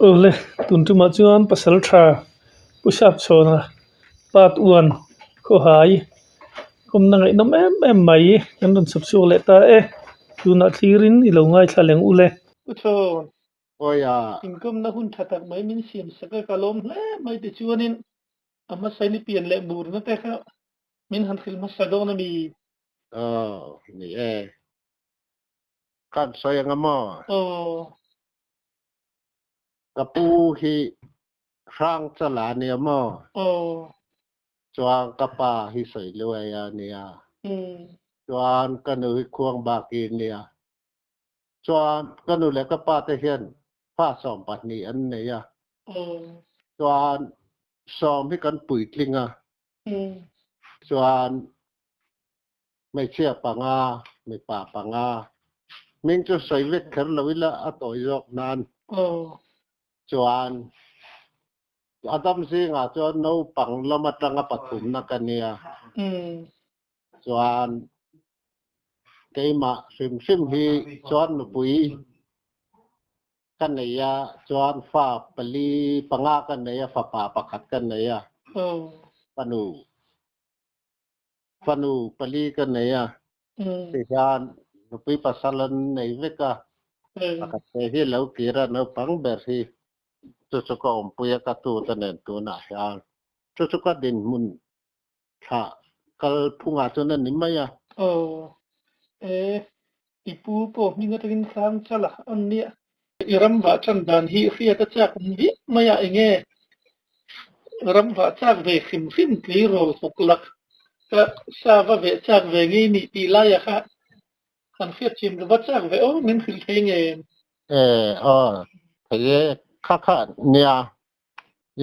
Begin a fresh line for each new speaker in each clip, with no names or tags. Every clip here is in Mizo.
Awle, tun tumah chuan pasal tha Pu Sapchhawna part one khawhai kawmna ngaihnawm em em mai kan rawn chhawp chhuak leh ta e. Tunah thlirin i lo ngaithla leng ule. Pu Chhawn,
Awia.
Inkawmna hun tha tak mai min siam sak a, ka lawm hle mai tichuanin a hmasain i pian leh murna te kha min han hrilh hmasa dawn a mi?
Aw, ni e. Kan sawi anga maw?
Aw.
Ka pu hi Hrangchala a nia maw?
Aw.
Chuan ka pa hi Sawiluaia a nia. Chuan ka nu hi Khuangbaki a nia. Chuan ka nu leh ka pa te hian fa 12 an nei a. Chuan 10 hi kan puitling a. Chuan hmeichhia 5, mipa 5. Hming chu sawi vek kher lo ila a tawi zawk nan. Chuan a dam zingah chuan naupang lam atanga pathumna ka nia. Chuan keimah hrim hrim hi chuan nupui ka nei a, chuan fa pali panga ka nei a, fapa pakhat ka nei a, fanu fanu pali ka nei a, tihian nupui pasal an nei vek a, pakhat te hi lo kir a, naupang ber hi chu chu ka awmpui a, ka tute nen tunah hian chu chu ka dinhmun Thlah kal phungah chuan a ni mai a.
Aw, e, i pu pawh hming atangin Hrangchala an nia. I ram vah tan dan hi hriat a chak awm viau mai a, enge ram vah chak ve hrim hrim tleirawl hawk lak ka sa va veh chak ve ngei nih tih laia kha han hriat chim lo va chak ve aw min hrilh thei nge em?
E, aw, thei e, kha kha nia.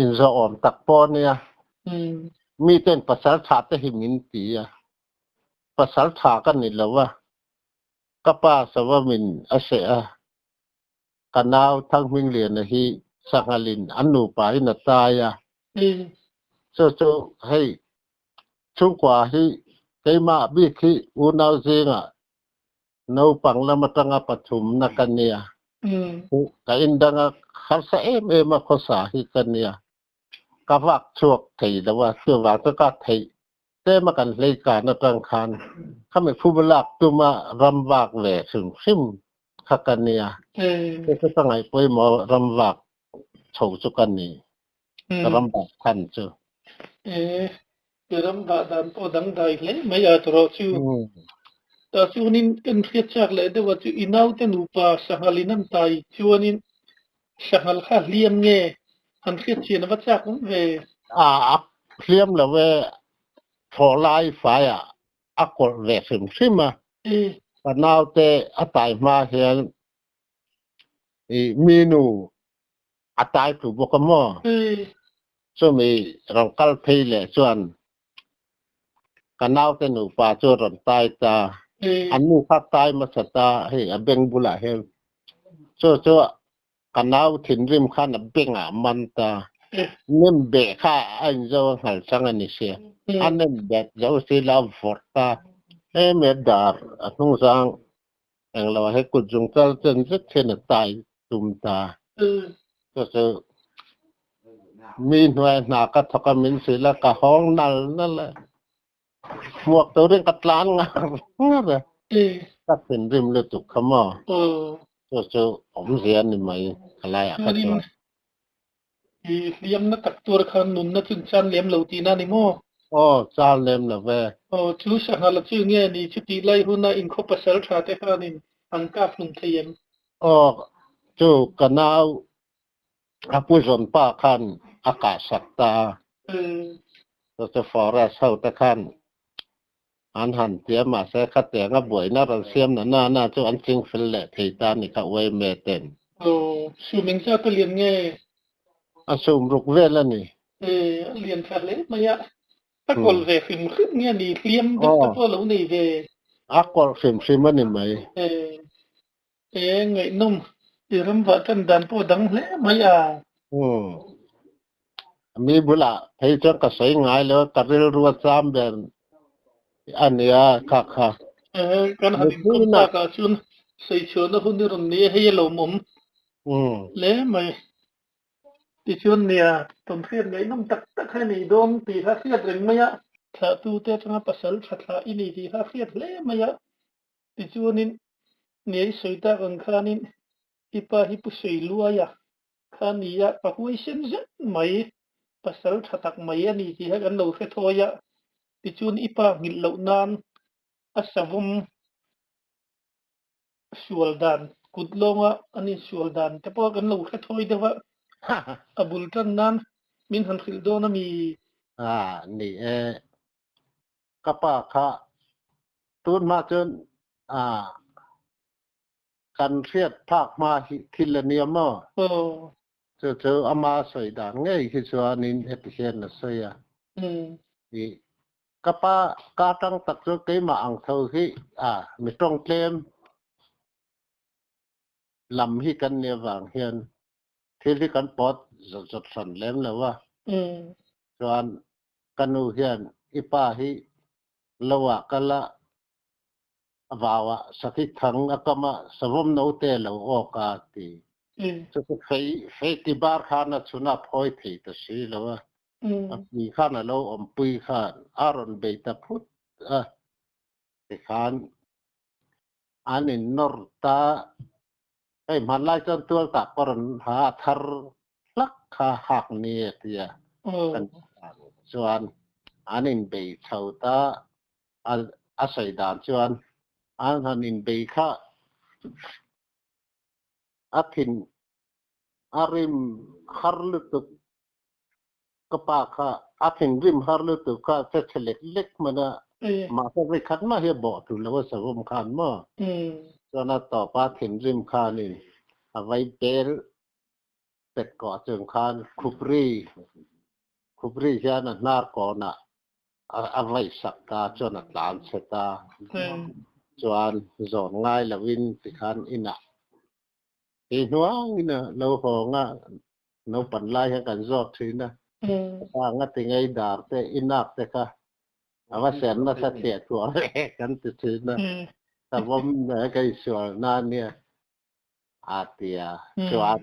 Inzawhawm tak pawh a nia. Miten pasal tha te hi min ti a, pasal tha ka ni lo a, ka pa sava min a seh a, ka nau Thanghmingliana hi sanghalin an nupa in a tai a, chu chu hei chhungkua hi keimah bik hi unau zingah Naupang lam atanga pathumna ka nia. Ka indanga harsa em em a khawsa hi ka nia. Ka vak chhuak thei lo a, chuvang chu ka theih tlem a kan hlei kan atang khan khami phuba lak tuma ram vak ve hrim hrim kha ka nia. Hei chu ka ngaih pawimawh ram vak chho chu ka ni, ka ram vak than chu.
I ram vah dan pawh dangdai hle mai a tawrh chu. Tah chuanin kan hriat chak leh deuh a chu i naute nupa sanghal in an tai chuanin sanghal kha hliam nge han hriat chian a va chak awm ve.
A hliam lo e, thlawh lai faiah a kawlh ve hrim hrim a. Ka naute a tai hma hian i mi nu a tai tlu bawk a maw? Chumi rawn kal phei leh chuan ka naute nupa chu rawn tai ta, an nu kha tai hmasa ta hei a beng bulah hian chu chu ka nau thinrim khan a bengah a man ta, nem beh kha a inzo a nghal chang a ni sia, a nem bet zo si la a vawrh ta, em e dar a hnungzang Englo ah he kut zung chal chen zet hian a tai tum ta. Chu chu mi hnuai hna ka thawk a min hrilh a, ka hawng nal nal a. Hmuak turin ka tlan ngar ngar a. Ka thinrim lutuk kha maw. Chu chu awmzia a ni mai ka laiah kha chuan.
I hliamna tak tur khan nunna chu chan lem lo tihna a ni maw?
Aw, chan lem lo ve.
Aw, chu sanghala chu nge ni chu tih lai huna inkhaw pasal tha te khanin an kap hlum thei em?
Aw, chu ka nau a pu zawn pa khan a kah sak ta a. Chu chu forest ho te khan an han ti a, mahse khatiang a buaina rawn siam na na na chu an ching fel leh thei ta a ni kha uaime ten.
Aw, sum engzat a lian nge?
A sum ruk vel a ni.
E, a lian tha hle mai a, a kawlh ve hrim hrim nge ni, hliam deuh te pawh a lo nei ve.
A kawlh hrim hrim a ni mai.
E, e, ngaihnawm, i ram vah tan dan pawh a dang hle mai a.
Umm, Mi bulah phei chuan ka sawi ngai lo, ka rilru a cham ber a nia kha kha.
Kan han inkawm takah chuan sawichhuahna hun i rawn nei a, hei a lawmawm hle mai. Tichuan nia, tawnhriat ngaihnawm tak tak kha i nei dawn tih kha hriat reng mai a. Thlahtute atanga pasal tha thlah i nei tih kha hriat hle mai a. Tichuanin nia i sawi tak ang khanin i pa hi Pu Sawiluaia kha a ni a, pa huaisen zet mai, pasal tha tak mai a ni tih kha kan lo hre thawi a. Tichuan i pa nghilh loh nan a savawm sual dan, kut lawnga an insual dan te pawh kan lo hre thawi deuh a, a bul tan nan min han hrilh dawn a mi?
A ni e, ka pa kha tun hma chuan a kan hriat phak hma hi thil a nia maw?
Aw.
Chu chu ama sawi dan ngei hi chuanin heti hian a sawi a. I Ka pa ka tang tak chu keimah ang tho hi a mi tawng tlem lam hi kan nih avang hian thil hi kan pawt zawt zawt hran lem lo a. Chuan ka nu hian i pa hi lo ah kal a, vau ah sakhi thang a kam a, savawm note lo awk a ti. Chu chu fei fei ti bar khan a chhun a phawi thei ta si lo a. A pui khan a lo awmpui khan a rawn bei ta phut a, tikhan an innawr ta. Hei hmanlai chuan tual tak pawh rawn ha a thar hlak kha hak ni a ti a, kan chuan an inbei chho ta. A sawi dan chuan an han inbei kha a thin a rim har lutuk. Ka pa kha a thinrim har lutuk kha che chhe lek lek hman a, mahse voi khat mah hi a bawh tur lo a savawm khan maw? Chuan a tawp a thinrim khanin a vai bel pet kawh chung khan khupri khupri hian a hnar kawnah a vai sak ta chuan a tlan chhe ta. Chuan zawn ngai loin tikhan inah Kei hnuangin a lo hawng a, naupan lai hian kan zawk thin a. Ka pa ngati ngei dar te, i nak te kha a va ser nasa thliah thuah ve kan ti thin a. Savawm ka insual na nia a ti a. Chuan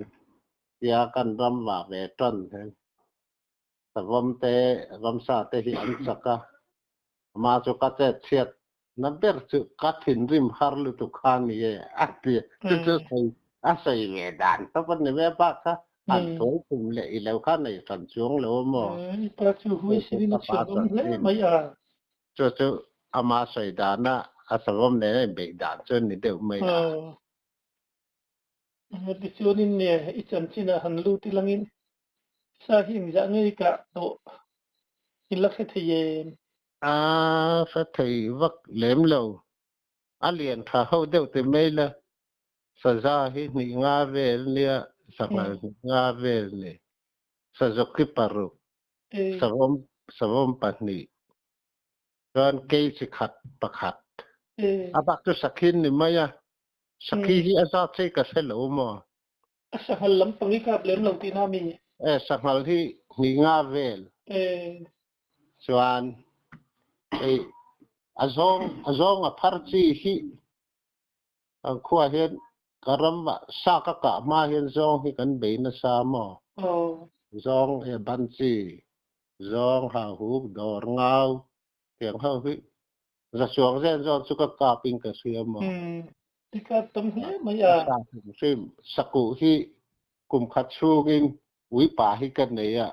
tia kan ram vah ve tan hian Savawm te, ramsa te hi an chak a, amah chu ka chet chhiat na ber chu ka thinrim har lutuk kha a ni e a ti. Chu chu sawi a sawi ve dan tawp a ni ve bak kha han sawi tum leh i lo kha nei hran chuang lo a maw?
I pa chu hui sin in a chhiat awm hle mai a.
Chu chu ama sawi dana a savawm nen a inbeih dan chu a ni deuh mai a.
Tichuanin nge i chanchinah han lut ilangin sa hi engzah nge i kah tawh i la hre thei em?
A hre thei vak lem lo. A lian tha ho deuh ti mai la, saza hi hnih nga vel nia, sanghal hnih nga vel ni, sazawki paruk, savawm savawm pahnih, chuan kei chi khat pakhat. A bak chu sakhin ni mai a, Sakhi hi a zat che ka hre lo maw?
A sanghal lampang i kap lem lo tihna mi?
E, sanghal hi hnih nga vel.
E.
Chuan ei a zawng a zawng a phar chi hi kan khua hian ka ram ah sa ka kah hma hian zawng hi kan bei nasa maw?
Aw.
Zawng e ban chi, zawng ha huk dawr ngau tiang ho hi Za chuang zen zawn chu ka kap in ka hria maw?
I kap tam hle mai a.
Ka hrim hrim. Sakuh hi kum khat chhungin uipa hi ka nei a,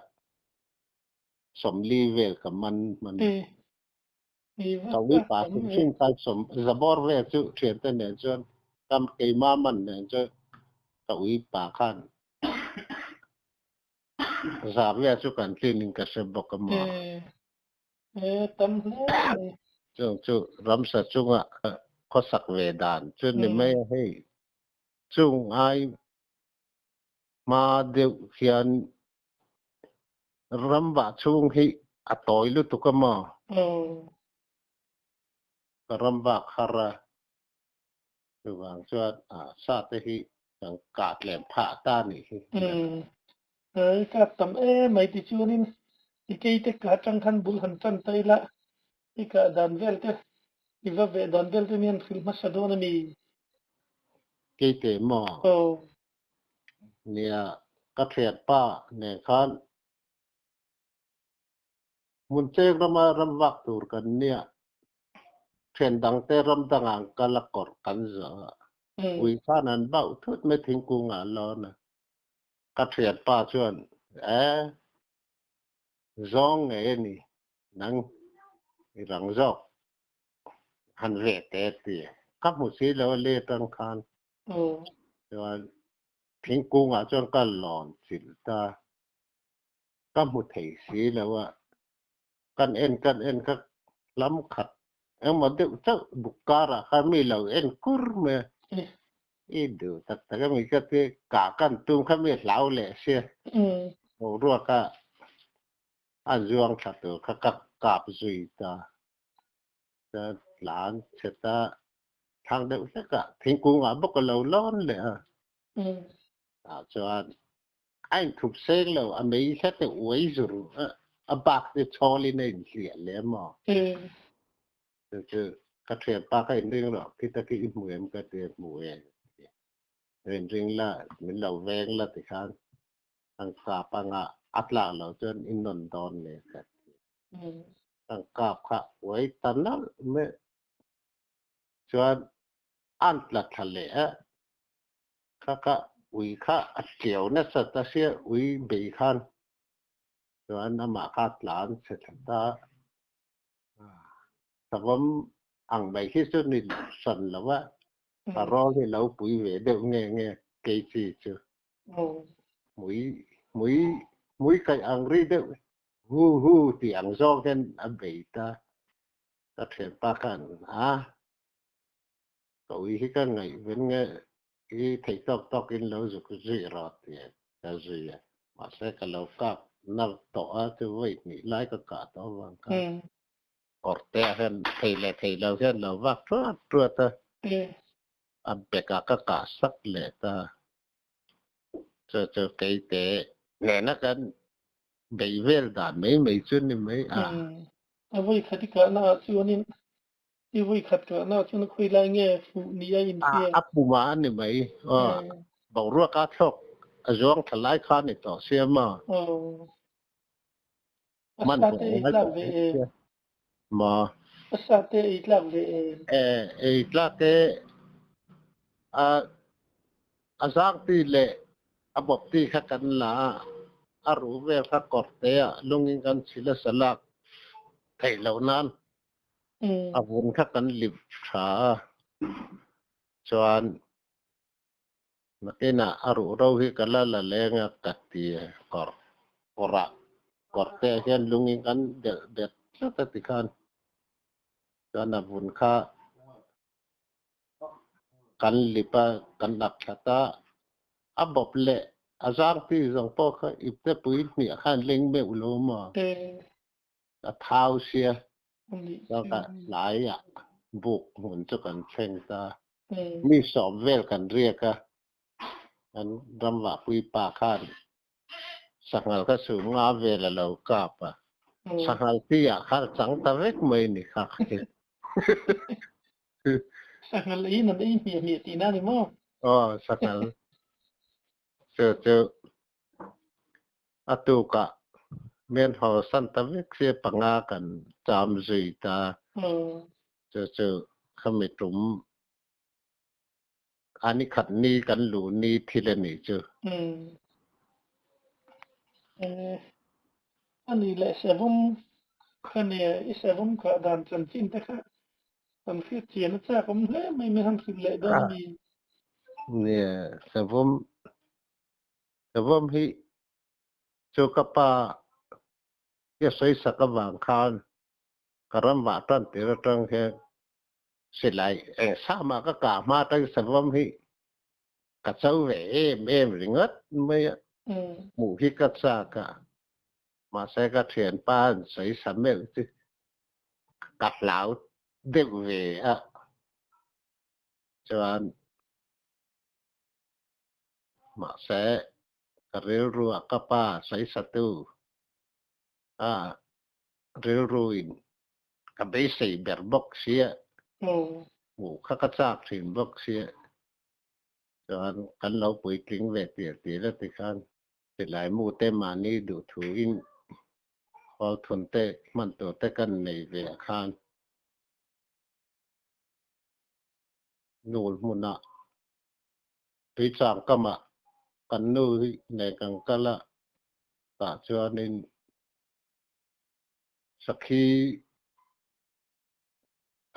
sawmli vel ka man hman a. Ka uipa hrim hrim khan sawm zabawr vel chu thiante nen chuan ka keima man nen chuan ka uipa khan za vel chu kan tlin in ka hre bawk a maw?
Tam hle mai.
Chung chu ramsa chunga khawsak ve dan chu ni mai a hei. Chung ai hma deuh hian ram vah chhung hi a tawi lutuk a maw? Ka ram vak har a, chuvang chuan sa te hi kan kah tlem phah ta a nih hi.
Kap tam em mai tichuanin i keite ka atang khan bul han tan ta ila i kah dan vel te i va veh dan vel te mian hrilh hmasa dawn a ni.
Keite maw?
Aw.
Nia. Ka thianpa nen khan hmun cheng rama ram vak tur kan nia. Thian dangte ram dangah an kal a kawrh kan zawh a. Ui khan an bauh thut mai thingkungah an lawn a. Ka thianpa chuan e zawng ngei a ni nang i rang zawk han ve teh ti ka hmu si lo a let ang khan chuan thingkungah chuan ka lawn chilh ta ka hmu thei si lo a kan en kan en kha hlam khat engmaw deuh chauh buk karah khan mi lo en kur mai a i duh tak tak a mi ka ti kah kan tum kha mi hlau leh sia boruaka a zuang thla tur kha ka kap zui ta chuan tlan chhe ta thlang deuh hlek a thingkungah bawk a lo lawn leh a tah chuan a inthup seng lo a mei hla te uai zur a bak te chhawlin a inhliah leh a maw chu chu ka thianpa kha inring rawh khita khi i hmu em ka ti a hmu e inring la min lo veng la tikhan an kap anga a tlak loh chuan i nawn dawn leh ka ti. An kap kha uai ta nalh mai chuan an tla thla leh a, kha kha ui kha a tleu nasa ta sia ui bei khan chuan amah kha a tlan chhe thla ta. Savawm ang mai hi chu ni hran lo a, a rawl hi lo pui ve deuh nge nge kei chi chu. Mui mui mui kaih ang ri deuh hu hu tih ang zawng hian a bei ta. Ka thianpa khan a ka ui hi ka ngaihven nge i theih tawk tawk in lo zuk zui rawh tih ka zui a. Mahse ka lo kap na tawh a chu vawi hnih lai ka kah tawh avang khan kawrte ah hian thei leh thei lo hian lo vak thuat thuat a. A bag ah ka kah sak leh ta. Chu chu keite nena kan beih vel dan mai mai chu ni mai a.
A vawi khat i kahna ah chuanin i vawi khat kahna ah chuan khawi lai nge fuh ni a inhria?
A pum ah a ni mai. Boruak a thlawk a zuang thla lai kha a ni tawh sia maw?
A sa te ei tlak ve em?
Maw?
A sa te ei tlak ve em?
E, ei tlak e. A a zang ti leh a bawp ti kha kan la a, a ruh vel kha kawr te ah lungin kan chhil a salak theih loh nan a vun kha kan lip tha a, chuan Nakinah a ruh ro hi ka la la leng a ka ti kawr kawrah kawr te ah hian lungin kan delh bet tlat a ti khan chuan a vun kha kan lip a kan lak thlat a, a bawp leh a zang ti zawng pawh kha ipte pui hniah khan leng meuh lo maw? A thau sia chuan ka tlaiah buk hmun chu kan thleng ta. Mi sawm vel kan riak a, kan ramvahpui pa khan sanghal kha sum nga vel a lo kap a, sanghal ti ah khan a chang ta vek mai ni kha.
Sanghal ei in an ei hmiah hmiah tihna a ni maw?
Aw, sanghal chu chu A tukah men haw san ta vek sia panga kan cham zui ta. Chu chu khami tum a ni khat ni kan luh ni thil a nih chu.
A ni leh savawm kha nia, i savawm kah dan chanchin te kha kan hriat chian a chak awm hle mai, min han hrilh leh dawn a mi.
Nia, savawm Savawm hi chu ka pa hi a sawi sak avang khan ka ram vah tan tir atang hian silai eng samah ka kah hma atang savawm hi ka cho ve em em ringawt mai a, hmuh hi ka chak a, mahse ka thianpa an sawi sa meuh chu ka hlau deuh ve a, chuan Mahse, ka rilruah ka pa sawisatu a rilruin ka beisei ber bawk sia, hmuh kha ka chak thin bawk sia, chuan kan lo puitling ve tir tir a ti khan. Silai mu te mahni duh thu in hawl thun te hman tur te kan nei ve ah khan nul hmunah tuichang kamah kan nu hi nen kan kal a, tah chuanin sakhi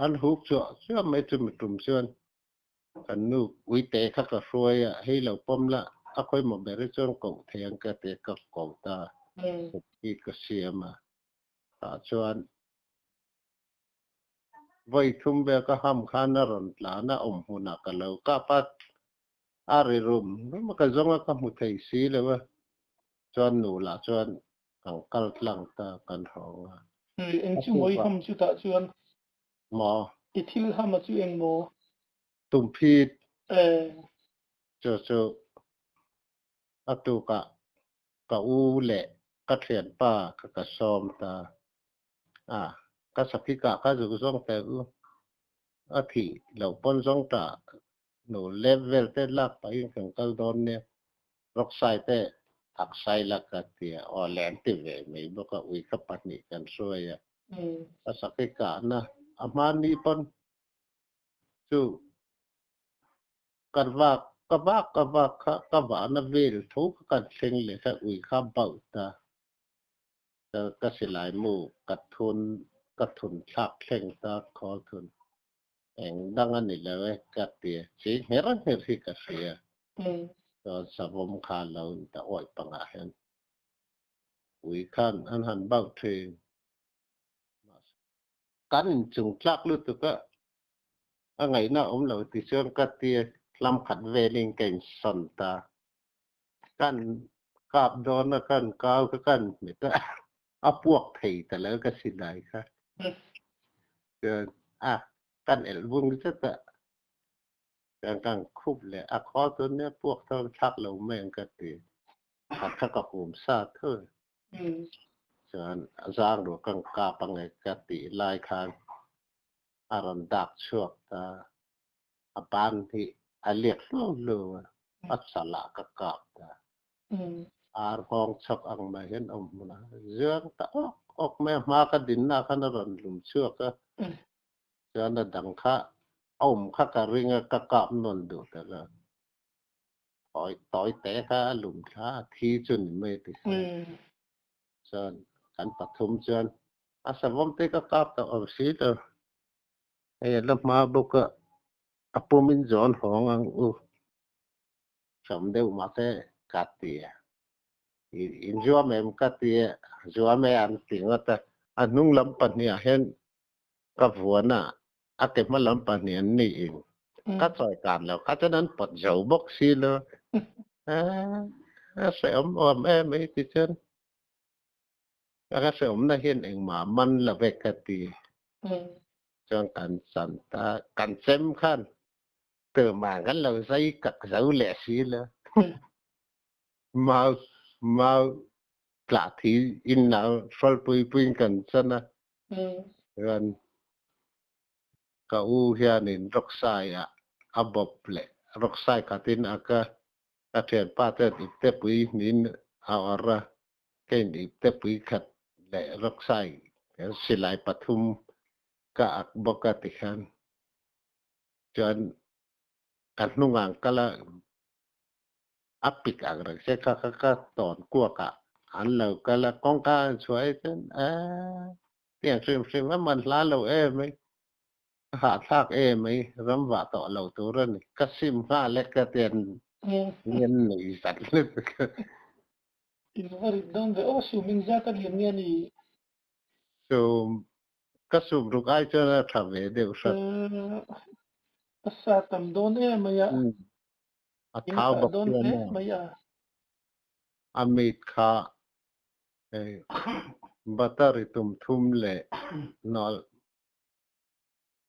an huk chuah chuah mai chu mi tum chuan kan nu uite kha ka hruai a, hei lo pawm la, a khawimawh ber hi chuan koh thei ang ka ti a, ka ko ta, sakhi ka siam a, tah chuan Vawi thum vel ka ham khan a rawn tlan a, awm hmunah ka lo kap a, a ri rum rum a, ka zawng a, ka hmu thei si lo a, chuan nu lah chuan kan kal tlang ta kan hawng a.
Eng chu maw i ham chutah chuan?
Maw?
I thil ham a chu eng maw?
Tumphit. Chu chu a tukah Ka u leh ka thianpa kha ka sawm ta a, ka sakhi kah kha zuk zawng teh u. A thih loh pawn zawng tah nu lep vel te lak pahin kan kal dawn nia, rawksai te ak sai la ka ti a, aw le an ti ve mai bawk a, ui kha pahnih kan hruai a, ka sakhi kahna a hmani pawn chu Ka vak ka vak ka vak kha ka vahna vel tho kha kan thleng leh kha ui kha bauh ta ka ka silai mu ka thun ka thun thlak thleng ta khawl thun eng dang a ni lo e ka ti a chi ngher ngher hi ka hria chuan savawm kha lo in ta awih pangah hian ui khan an han bauh thin mahse Kan inchung tlak lutuk a, a ngaihna a awm lo ti chuan ka ti hlam khat velin ka insawn ta. Kan kap dawn a, kan kau kha kan hmet a, a puak thei ta lo ka si dai kha. Chuan a, kan elh vung zet a, chuan kan khup leh a khaw chu nia puak tho thlak lo mai ang ka ti. Khat kha ka hum sa tho. Chuan a zang ruah kan kap ange ka tih lai khan a rawn dak chhuak ta. A ban hi a liak hluau hluau a, a chalah ka kap ta. Ar nghawng chhawk ang mai hian awm hmun a zuang ta awk awk mai a, hma ka dinna khan a rawn lum chhuak a. Chuan a dang kha a awm kha ka ring a, ka kap nawn duh ta lo. Tawi tawi te kha a lum thla a, thi chu ni mai ti kha. Chuan kan pathum chuan a savawm te ka kap ta awm si lo. Hei a la hma bawk a, a pum in zawn hawng ang u. Hram deuh mahse ka ti a, in zuam em ka ti a, zuam e an ti ngawt a. A hnung lam pahnih ah hian ka vuan a, a ke hma lam pahnih an ni in ka chawi kan lo kha chuan an pawt zo bawk si lo a hrehawm awm em mai ti chuan ka hrehawmna hian engmah man lo ve ka ti chuan kan chan ta kan chem khan tumah kan lo zai kak zo leh si lo mau mau tlah thi in nau hrawlpui puiin kan chan a chuan ka u hianin rawksai ah a bawp leh rawksai khatin a ka ka thianpa ten iptepui hnin a awrh a kein iptepui khat leh rawksai silai pathum ka ak bawk a tikhan chuan ka hnungah an kal a. A pik ang reng se kha kha ka tawn kuak ah an lo kal a, kawngka an chhuah hi chuan eeh tiang hrim hrim a man hla lo em mai, a hahthlak em mai, ram vah tawh lo tur a ni, ka sim nghal e ka ti an ngen nei zat lutuk a.
In va rit dawn ve aw, sum engzat a lian nge a ni?
Sum ka sum ruk ai chuan a tha ve deuh hrat.
A sa tam dawn em mai a.
A thau bawk chuan a a meat kha hei battery tum thum leh nawlh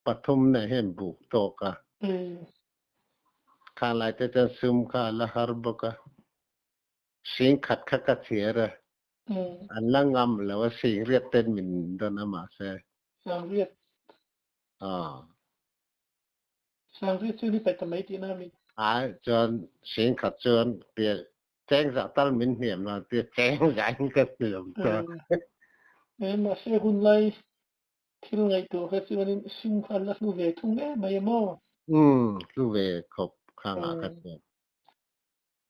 pathum nen hian buk tawk a. Khang lai te chuan sum kha a la har bawk a, sing khat kha ka chhiar a, an la ngam lo a sing riat ten min dawn a mahse.
Sangriat.
Aw.
Sangriat chu ni paih ta mai tihna a mi?
Ai chuan sing khat chuan piah. Cheng za tal min hniam la tia cheng za in ka hniam ta.
E mahse hun lai thil ngaihtuah kha chuanin sum kha an la hlu ve thung em mai emaw?
Umm hlu ve khawp khang ah kha chuan.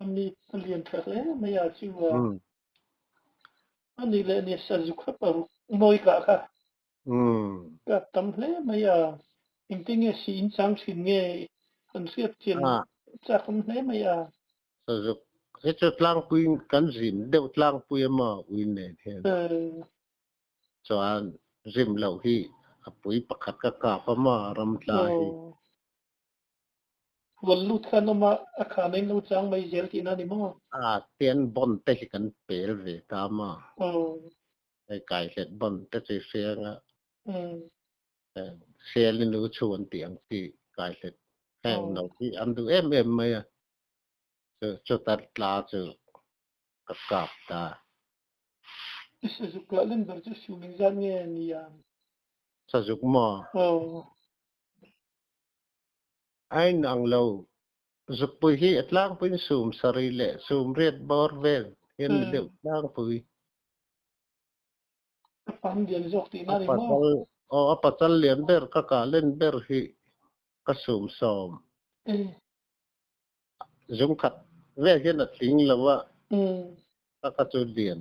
Ani a lian tha hle mai a chu a. Ani leh nia sazuk kha paruk mawi kah kha. Ka tam hle mai a. Engtin nge si in chang thin nge kan hriat chian chak awm hle mai a.
Sazuk hi chu tlangpui kan zin deuh tlangpui a maw ui nen hian. Chuan zim loh hi a pui pakhat ka kap a maw ram tla hi.
Hual lut khan awm a, a khan a in lo chang mai zel tihna a ni maw?
A tian bon te hi kan pel ve ta maw? Hei kai hlet bon te chu i hria anga Sial i nu chu an tih ang chi kai hlet heng no hi an duh em em mai a, chu chuta tla chu ka kap ta.
I sazuk lah len ber chu sum engzat nge ni ang?
Sazuk maw?
Aw.
A inang lo. Zukpui hi a tlangpuiin sum sarih leh sum riat bawr vel hian ni deuh tlangpui.
A pang lian zawk tihna a ni maw?
Aw, a pasal lian ber ka kah len ber hi ka sum sawm. Zungkhat vel hian a tling lo a, ka ka chu lian.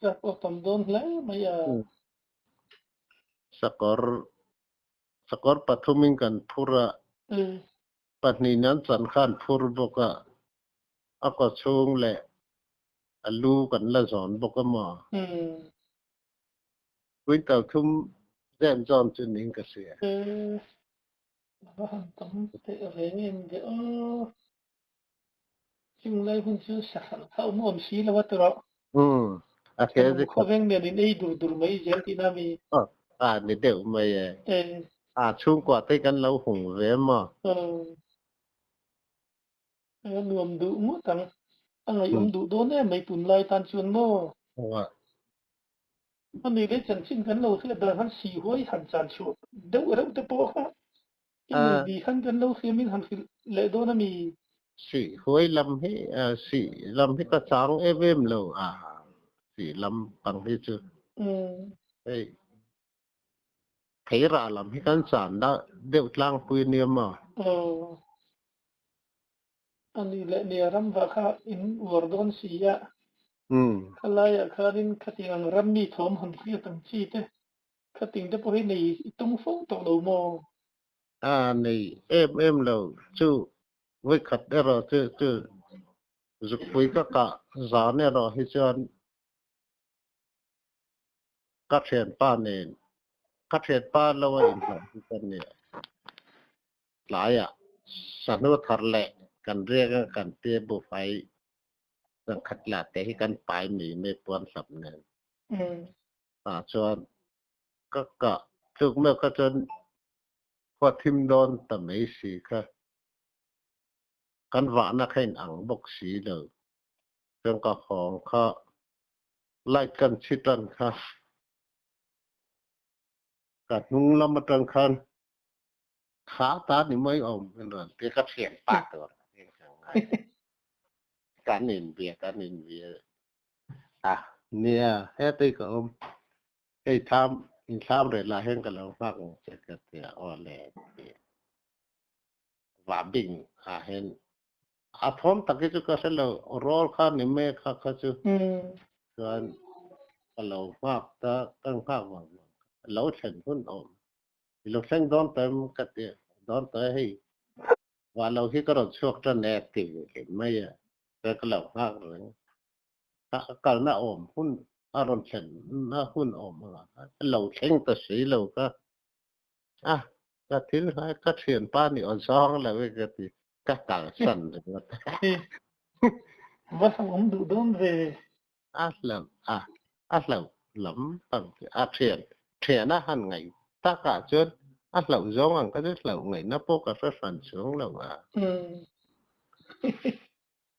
Ka pawh tam dawn hle mai a.
Sakawr Sakawr pathumin kan phur a, pahnih nan chan khan phur bawk a, a kaw chhung leh a lu kan la zawn bawk a maw? Quintal thum zem zawn chu ning ka hria.
A va han tam teh reng em ve aw. Chung lai hun chu sahralh kha awm awm si lo a tawrh.
Umm, a
Kan
he zik
khawveng nen in ei dur dur mai zel tihna mi.
Aw, a ni deuh mai e.
E.
A chhungkua te kan lo hung ve maw?
Aw. A nuam duh ngawt ang. A ngaihawm duh dawn em mai tunlai tan chuan maw?
Aw.
A ni leh chanchin kan lo hriat dan han si huai han chan chhuah deuh reuh te pawh kha i mui bi khan kan lo hriam in han hrilh leh dawn a mi?
Si huai lam hi si lam hi ka chang em em lo a, si lam pang hi chu hei theirah lam hi kan chan deuh tlangpui nia maw?
Aw. A ni leh nia ram vah kha in uar dawn si a, khalaiah khanin khatiang ang ram mi thawm han hriat ang chi te, khating te pawh hi nei i tum fo tawh lo maw?
A nei em em lo chu vawikhat erawh chu chu zukpui ka kah zan erawh hi chuan ka thianpa nen ka thianpa lo a inhlawh hi ka nia. Tlaiah sahnu thar leh kan riak a kan tia buhfai zangkhat la te hi kan pai mi me puan hlap nen. Tah chuan ka kah tluk meuh kha chuan khua thim dawn ta mai si kha kan vahna kha in ang bawk si lo. Chuan ka hawng kha light kan chhi tan kha. Ka hnung lam atang khan kha ta ni mai awm in rawn ti ka thian pa tur kan in bia kan in bia a nia hetei ka awm hei tham in thlam reh lah hian ka lo nghak ang che ka tia aw le va bing ah hian a thawm tak hi chu ka hre lo rawl kha ni mai kha kha chu chuan ka lo nghak ta ka nghak vang vang lo thlen hun awm i lo thleng dawn ta em ka ti dawn ta e hei vah lo hi ka rawn chhuak tan e ti ve mai a chuan ka lo nghak reng a kalna awm hun a rawn thlen na hun awm anga lo thleng ta si lo ka a ka thil hlai ka thianpa ni aw zawng lo e ka ti ka kalsan ringawt.
Va hlauh awm duh dawn ve.
A hlauh a, a hlauh lam pang chu a thian thian a han ngaih takah chuan a hlauh zawng ang ka chu hlauh ngaihna pawh ka hre hran chuang lo a.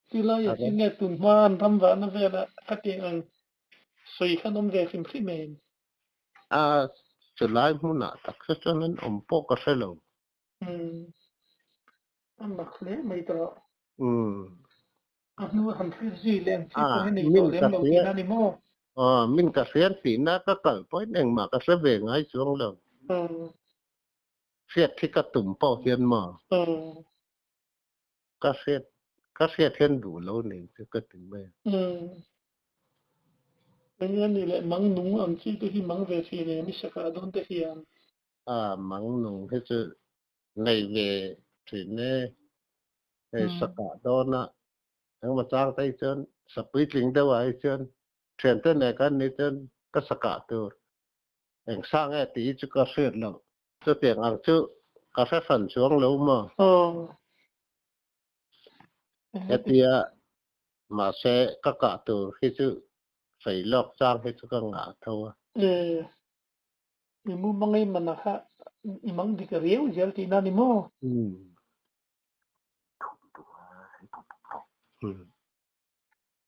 Chulaiah chu nge tun hma an ram vahna velah ka tih ang sawi khan awm ve hrim hrim em?
A, chulai hmunah tak kha chuan an awm pawh ka hre lo.
Umm, a mak hle mai tawh.
Umm.
A hnu a han hriat zui leh ang chi
A
pawh hi nei
min
tawh
ka
lem lo
hria
tihna a ni maw?
Aw min ka hriat tihna ka kal pawhin engmah ka hre ve ngai chuang lo. Hriat hi ka tum pawh hian maw? Ka hriat ka hriat hian duh lo nen chu ka ti mai a.
Umm. Eng nge ni leh mang nung ang chi te hi mang ve thin em i sakah dawn te hian?
A mang nung hi chu nei ve thin e. Hei sakah dawna engmaw chang te hi chuan sa puitling deuh ah hi chuan thiante nen kan nih chuan ka sakah tur eng sang nge tih hi chu ka hriat loh. Chutiang ang chu ka hre hran chuang lo maw? Hetia mahse ka kah tur hi chu fei lawk chang hi chu ka ngah tho a.
I mumang ei man ah kha i mang dik riau zel tihna a ni maw?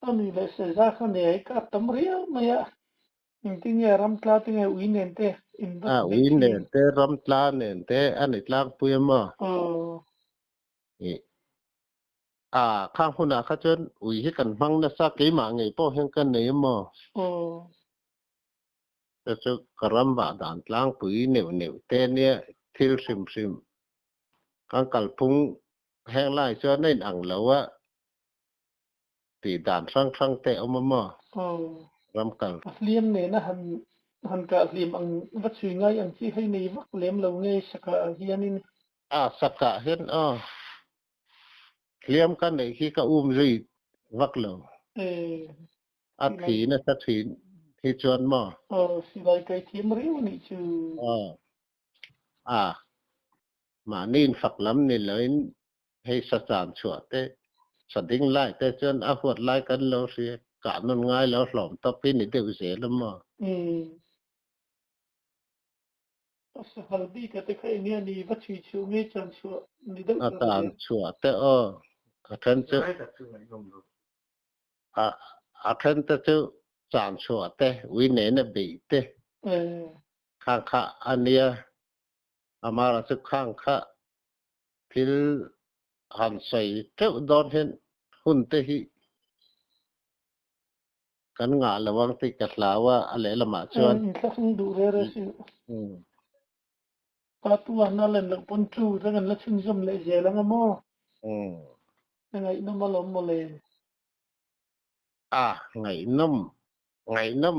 A ni leh Seza kha nei ka tam riau mai a, engtin nge ram tla te nge ui nen te in va
A
beih
ui
thin?
nen te ram tla nen te a ni tlangpui a maw?
Aw.
Ih a khang hunah kha chuan ui hi kan hmang nasa keimah ngei pawh hian ka nei a maw?
Aw.
Chu chu ka ram vah dan tlangpui neuh neuh te nia thil hrim hrim kan kalphung heng lai chuan a inang lo a. Tih dan hrang hrang te awm a maw?
Aw.
Ram kal.
A hliam nena han han kah hlim ang va chhui ngai ang chi hei nei vak lem lo nge sakah ah hianin.
A sakah hian aw hliam ka neih hi ka um zui vak lo.
E.
A thi nasa thin hi chuan maw?
Aw silai kai thiam riau a nih chu.
Aw. A. Mahni infak lam ni loin hei sa chan chhuah te, sa ding lai te chuan a huat lai kan lo hria, kah nawn ngai lo hlawm tawp hi ni deuh zel a maw?
Umm. A sahal bik a te kha eng nge ni va chhui chhuah nge chan chhuah ni deuh
A
tur
tan
le?
chhuah te aw, a then chu a a then te chu chan chhuah te, ui nena beih te khang kha a nia. Amara chu khang kha thil han sawi teuh dawn hian hun te hi kan ngah lo ang tih ka hlau a, a lehlamah chuan.
Inthlahrung duh reh reh si. Pa tu ah na len loh pawn tu te kan la chhunzawm leh zel ang a maw? Ka ngaihnawm alawm mawle.
A ngaihnawm ngaihnawm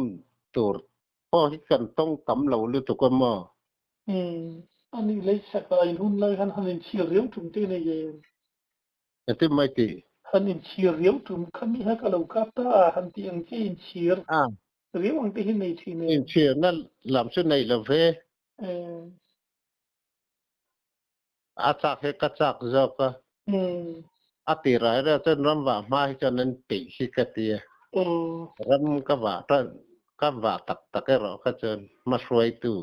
tur pawh hi kan tawng tam lo lutuk a maw?
Umm, a nih lei sak a, in hun lai khan han inchhir riau tum te nei em?
Engtin mai tih?
Han inchhir riau tum kha mi kha ka lo kap ta a, han tih ang che inchhir riau ang te hi nei thin em?
Inchhirna lam chu nei lo ve. A chak hi ka chak zawk a. A ti rai reuh chuan ram vah hma hi chuan an peih hi ka ti a. Ram ka vah tan ka vah tak tak erawh kha chuan hmahruaitu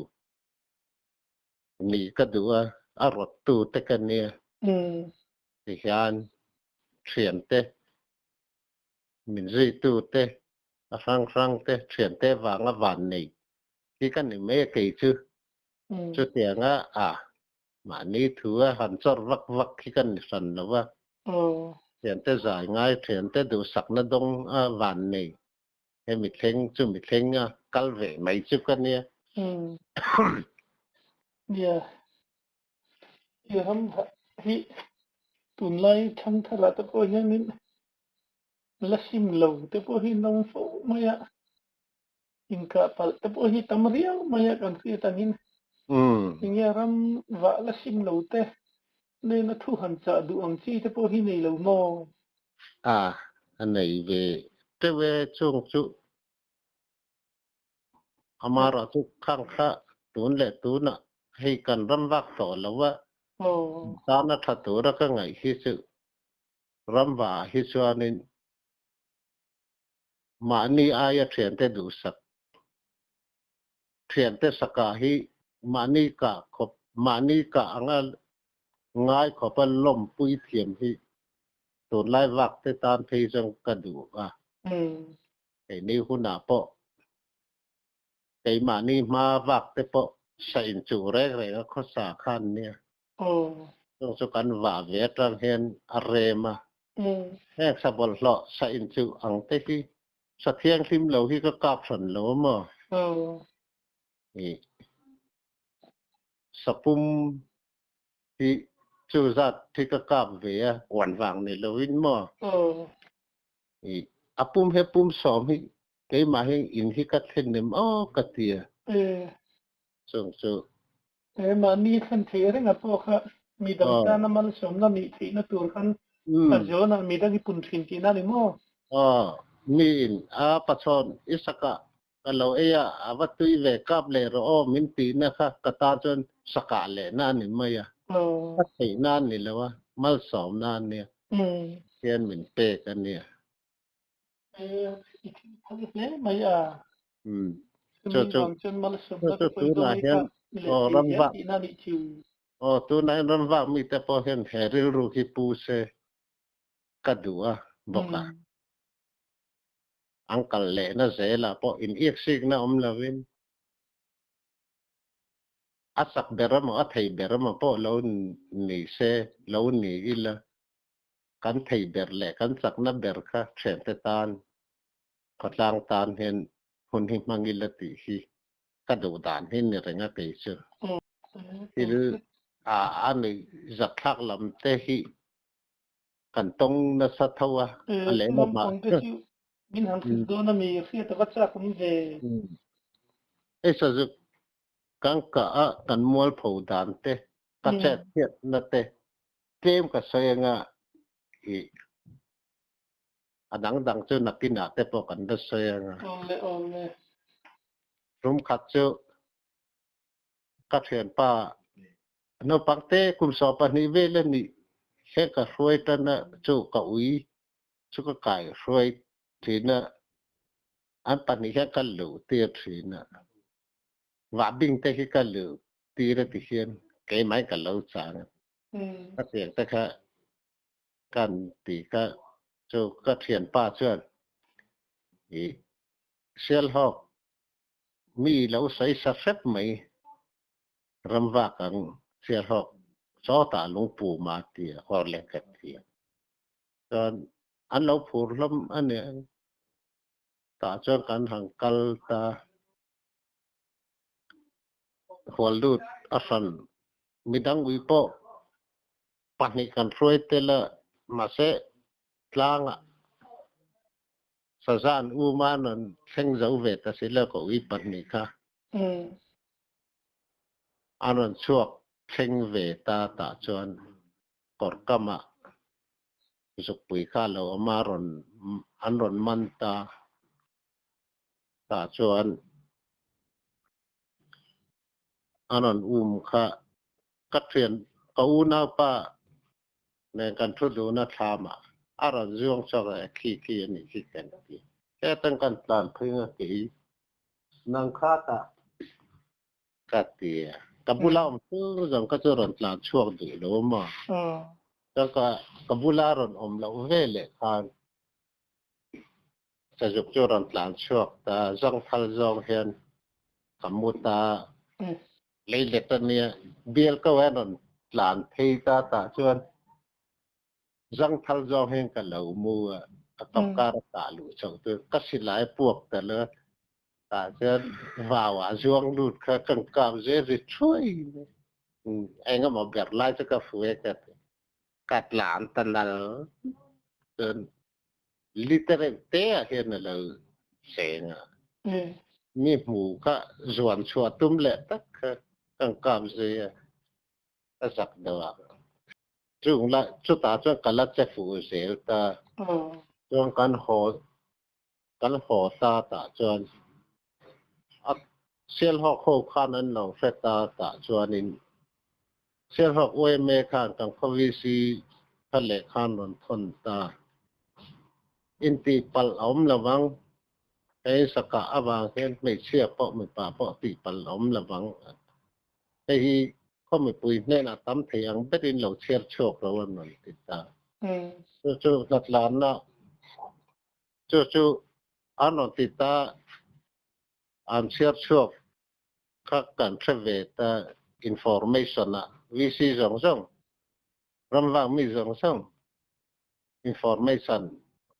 nih ka duh a, a rawttu te ka nia. Tihian thiante min zuitu te a hrang hrang te thiante vanga van nei hi ka ni mai a kei chu. Chutianga a mahni thu a han chawr vak vak hi ka ni hran lo a. Thiante zai ngai, thiante duhsakna dawng a van nei he mithleng chu mithleng a kal ve mai chu ka nia.
Nia, i ram hi tunlai thangthar ah te pawh hianin la sim lo te pawh hi nawm fo mai a. Inkah palh te pawh hi tam riau mai a kan hriat angin enge ram vah la sim lo te nena thu han chah duh ang chi te pawh hi nei lo maw?
A, a nei ve teuh e chung chu amarawh chu khang kha tun leh tunah hei kan ram vak tawh lo a, tana tha tura ka ngaih hi chu ram vah ah hi chuanin Mahni aia thiante duhsak, thiante sakah hi mahni kah khawp, mahni kah anga ngai khawpa lawmpui thiam hi tunlai vak te tan phei zawng ka duh a. Keini hunah pawh keimahni hma vak te pawh sa inchuh reng reng a khawsa khan nia. Chung chu kan vah ve atang hian a rem a. Heng sa bawlhhlawh sa inchuh ang te hi sa thianghlim lo hi ka kap hran lo a maw? I sa pum hi chu zat hi ka kap ve a, uan vang ni lovin maw? I a pum he pum sawm hi keimah hian in hi ka thlen em aw ka ti a. Chung chu.
He mahni thlen theih reng a pawh kha mi dang tana malsawmna nih theihna tur khan a zawnah mi dang i pun thin tihna a ni maw?
Aw, miin a pachhawn i sakah ka lo ei a, a va tui ve kap leh rawh aw min tihna kha ka ta chuan sakah lehna a ni mai a, ka theihna a ni lo a, malsawmna a nia, hian min pek a nia.
I thil phal hle mai a. Chumi vang chuan malsawmna te pawh i dawng i kha leh thei zel tihna a nih chu.
Aw, tunah hian ramvak mite pawh hian he rilru hi pu se ka duh a bawk a. An kal lehna zelah pawh in iaksikna awm lovin a chak ber emaw a thei ber emaw pawh lo ni se, lo ni ila kan thei ber leh kan chakna ber kha thiante tan, khawtlang tan hian hun hi hmang ila tih hi ka duh dan hi ni reng a kei chu. Thil a nuih zakthlak lam te hi kan tawng nasa tho a, a lehlamah.
Naupang te chu min han hrilh dawn a mi hriat a va chak awm ve.
Hei sazuk kan kah a kan mualpho dan te, ka chet chhiatna te tlem ka sawi anga i a dang dang chu nakinah te pawh kan la sawi anga.
Awle awle.
Rum khat chu ka thianpa naupang te kum 12 vel a nih he ka hruai tan a chu ka ui chu ka kai hruai thin a, an pahnih hian ka luh tir thin a. Vahbing te hi ka luh tir a ti hian keimah in ka lo chang a. Ka tiang te kha kan ti kha chu ka thianpa chuan i Sialhawk mi lo sawi sa hrep mai ramvak ang Sialhawk sawtah lungpum a ti a awr leh khat ti a. Chuan an lo phur hlawm a nia tah chuan kan han kal ta hual lut a hran midang ui pawh pahnih kan hruai tel a mahse tlangah Sazan u man an thleng zo ve ta si lo ka ui pahnih kha an rawn chhuak thleng ve ta tah chuan kawr kamah zukpui kha a lo awm a rawn an rawn man ta tah chuan an rawn um kha ka thian ka unaupa nen kan thu dun a thlamah a rawn zuang chawk a khi khi a nih khi kan ti. Hetang kan tlan phei nga kei nang kha tah ka ti a. Ka bula awm chu zawng ka chu rawn tlan chhuak duh lo a maw? Chuan ka ka bula rawn awm loh ve leh khan sazuk chu rawn tlan chhuak ta zangthal zawng hian ka mu ta. Lei let a nia, bial ko hian rawn tlan phei ta tah chuan zangthal zawng hian ka lo mu a, a kap kar a kah luh chhoh chu ka silai puak ta lo a, tah chuan vau ah zuang lut kha kan kap zel ri thuai mai. Eng emaw ber lai chu ka fu e ka ti. Ka tlan ta nal chuan literate te ah hian a lo cheng a. Mi hmu kha zuan chhuah tum leh tak kha kan kap zui a, ka zak deuh a. Chung la chutah chuan ka la che fuh zel ta. Chuan kan haw kan haw ta tah chuan a Sialhawk ho khan an lo hre ta tah chuanin Sialhawk YMA khan kan khaw VC kha leh khan rawn thawn ta. Intih palh a awm lovang, hei sakah avang hian hmeichhia pawh mipa pawh tih palh a awm lovang. Hei hi khaw mipui hnenah tam thei ang berin lo chhiar chhuak lo an rawn ti ta. Chu chu hnatlanna chu chu an rawn ti ta. An chhiar chhuak kha kan hre ve ta information ah VC zawng zawng, ramvang mi zawng zawng. Information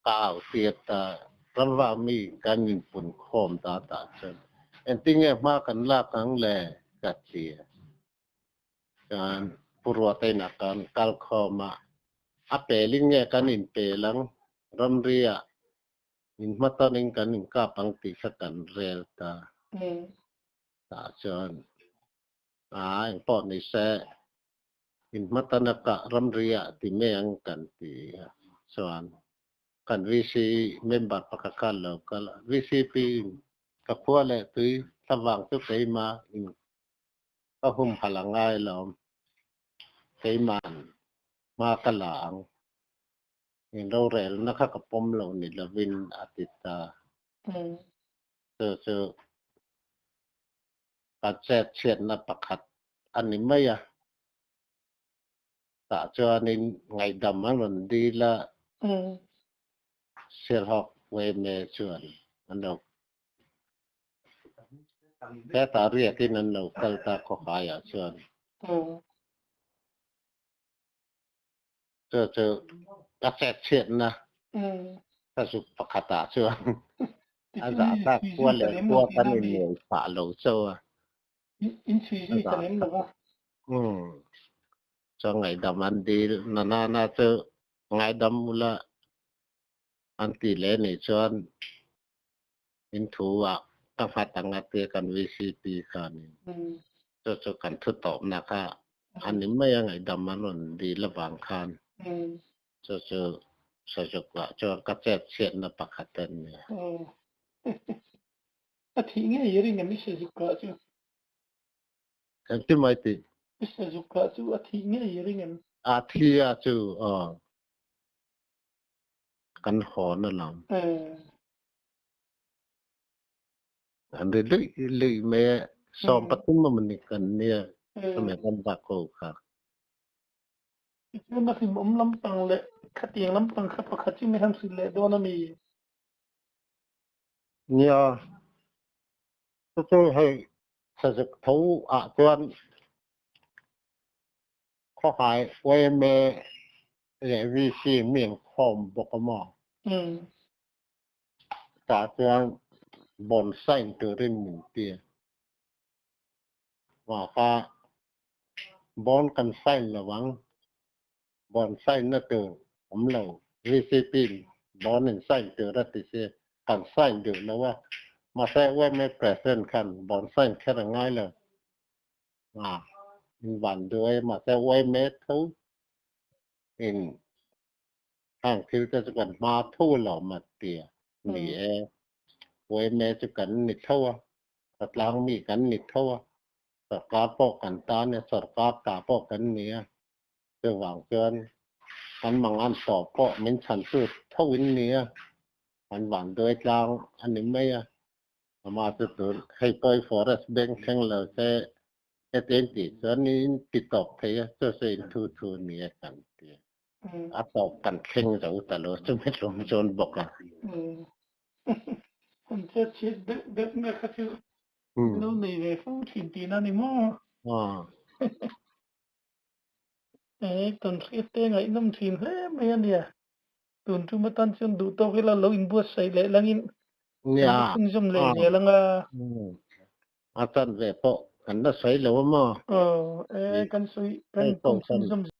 ka au tir ta ramva mi kan inpun khawm ta tah chuan engtinge hma kan lak ang le ka ti a. Chuan Pu Ruata inah kan kal khawm a, a pelin nge kan inpel ang ramri ah inhmatawnin kan inkap ang tih kha kan rel ta. Tah chuan a engpawh ni se inhmatana kah ramri ah ti mai ang kan ti a chuan kan VC member pakhat khan lo kal a VCP in ka khua leh tui thlavang chu keima in ka humhalh a ngai lawm keiman hma ka la ang in rorelna kha ka pawm lo ni lovin a ti ta. Chu chu kan chet chhiatna pakhat a ni mai a. Tah chuanin ngaihdam an rawn dil a, Sialhawk Weme chuan an lo hetah riakin an lo kal ta khawhaiah chuan. Chu chu ka chet chhiatna ka zuk pakhatah chuan a zah thlak khua leh khua kan innuai phah lo chauh a. A zah thlak. Chuan ngaihdam an dil na na na chu ngaidam ula an tih leh nih chuan in thu ah ka nghat ang a tia kan VCP khanin chu chu kan thu tawpna kha a ni mai a ngaihdam an rawn dil avang khan chu chu Sazukah chuan ka chet chhiatna pakhat a ni.
A thih ngei i ring em i Sazukah chu?
Engtin mai tih?
I Sazukah chu a thih ngei i ring em?
A thi a chu aw. Kan hawn a lam. An ri luih luih mai a, 13 a mawni kan nia chumi kan vak ho kha.
Tichuan a hlimawm lampang leh khatiang lampang kha pakhat chu mi han hrilh leh dawn a mi?
Nia, chu chu hei sazuk tho ah chuan Khawhai yma leh VC mi an khawm bawk a maw? Tah chuan bond sign turin min ti a. Mahka bond kan sign lo ang. Bond sign na tur awm lo. VCP in bond in sign tur a ti si. Kan sign duh lo a. Mahse yma president khan bond sign kher a ngai lo. A in van duai mahse yma tho in heng thil te chu kan hma tho alawm a ti a ni e. Yma chu kan ni tho a, khawtlang mi kan ni tho a, sorkar pawh kan tan a, sorkar ta pawh kan ni a, chuvang chuan kan mangan tawh pawh min chhantu tho in ni a, kan van duai tlang a ni mai a. Ama chu tur hei pawh i forest bank thleng lo se heti in tih chuan in ti tawp thei a, chu chu in thu thu ni a kan ti a. A tawp kan thleng zo ta lo chumi tlum chuan bawk a.
An chet chhiat deuh deuh nge kha chu lo nei ve fo thin tihna a ni maw? E kan hriat te ngaihnawm thin hle mai a nia. Tun tum atan chuan duh tawk ila lo inbuatsaih leh langin kan la chhunzawm leh zel ang a.
A chan ve pawh kan la sawi lo a maw?
Aw e kan sawi kan chhunzawm zel.